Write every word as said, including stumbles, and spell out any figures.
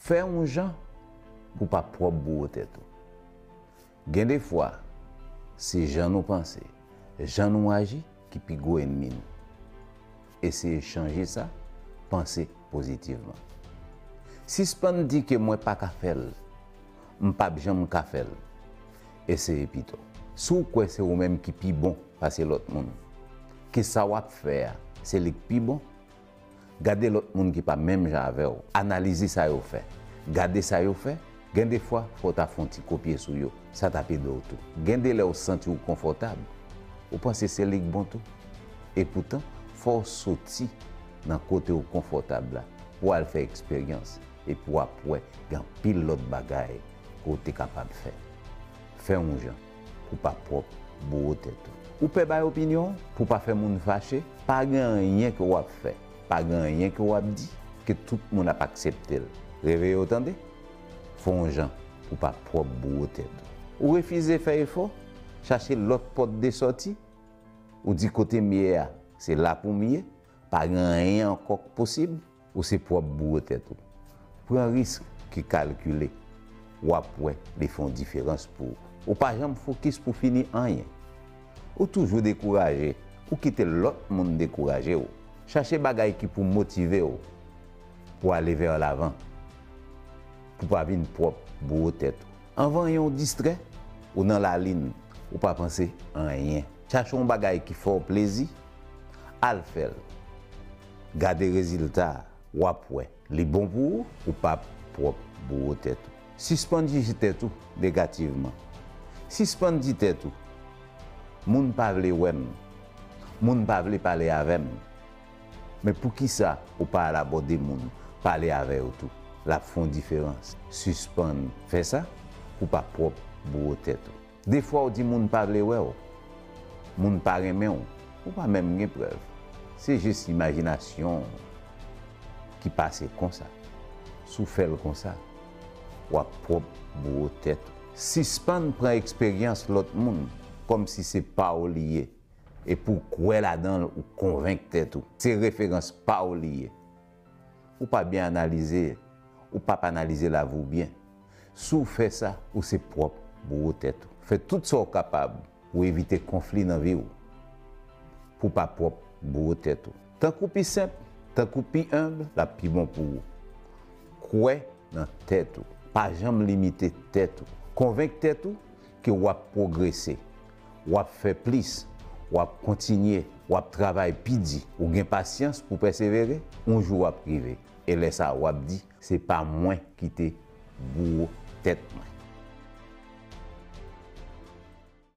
Fè yon jan pou pa pwòp bouwo tèt ou. Gen de fwa, se jan nou panse, jan nou aji ki pi gwo ènmi n. Eseye chanje sa, panse pozitivman. Sispann di ke mwen pa ka fè l, m p ap janm ka fè l. Eseye pito. Si w kwè se ou menm ki pi bon pase lòt moun, ke sa w ap fè a, se li k pi bon, gade lòt moun ki pa menm jan avè w. Analize sa yo fè. Gade sa yo fè. Gen de fwa, fò w ta fè yon ti kopye sou yo. Sa t ap ede w tou. Gen de lè w santi w konfòtab. Ou panse se li k bon tou. Epoutan, fò w soti nan kote w konfòtab la pou w al fè eksperyans. Epi w ap wè gen anpil lòt bagay ke w te kapab fè. Fè yon jan pou pa pwòp bouwo tèt ou. Ou pè bay opinyon w pou pa fè moun fache? Pa gen anyen ke w ap fè, pa gen anyen ke w ap di ke tout moun ap aksepte l. Reveye w tande. Fè yon jan pou pa pwòp bouwo tèt ou. Ou refize fè efò, chache lòt pòt de sòti. Ou di kote m ye a, se la pou m ye, pa gen anyen ankò k posib. Ou se pwòp bouwo tèt ou. Pran risk ki kalkile. W ap wè li fè yon diferans pou ou. Ou pa janm fokis pou fini anyen. Ou toujou dekouraje. Ou kite lòt moun dekouraje w. Chache bagay ki pou motive w pou ale vè lavan, pou pa vin pwòp bouwo tèt ou. Anvan yon distrè, ou nan lalin, ou pa panse anyen. Chache yon bagay ki fè w plezi, al fè l. Gade rezilta a, w ap wè. Li bon pou ou, ou p ap pwòp bouwo tèt ou. Sispann jije tèt ou negativman. Sispann di tèt ou, moun pa vle wè m. Moun pa vle pale avè m. Men poukisa ou pa al abòde moun, pale avè yo tou? L ap fè yon diferans. Sispann fè sa pou pa pwòp bouwo tèt ou. Defwa w di moun pa vle wè w, moun pa renmen w, ou pa menm gen prèv. Se jis imajinasyon w ki pase konsa. Si w fè l konsa, w ap pwòp bouwo tèt ou. Sispann pran eksperyans lòt moun kòmsi se pa w li ye. Epi w kwè ladan l, ou konvenk tèt ou se referans pa w li ye. Ou pa byen analize, ou p ap analize lavi w byen. Si w fè sa, ou se pwòp bouwo tèt ou. Fè tout sa w kapab pou w evite konfli nan vi w, pou w pa pwòp bouwo tèt ou. Tank ou pi senp, tank ou pi enb, l ap pi bon pou ou. Kwè nan tèt ou. Pa janm limite tèt ou. Konvenk tèt ou ke w ap pwogrese, w ap fè plis, w ap kontinye, w ap travay pi di. Ou gen pasyans pou pèsevere, yon jou w ap rive. E lè sa a, w ap di, se pa mwen ki te bouwo tèt mwen.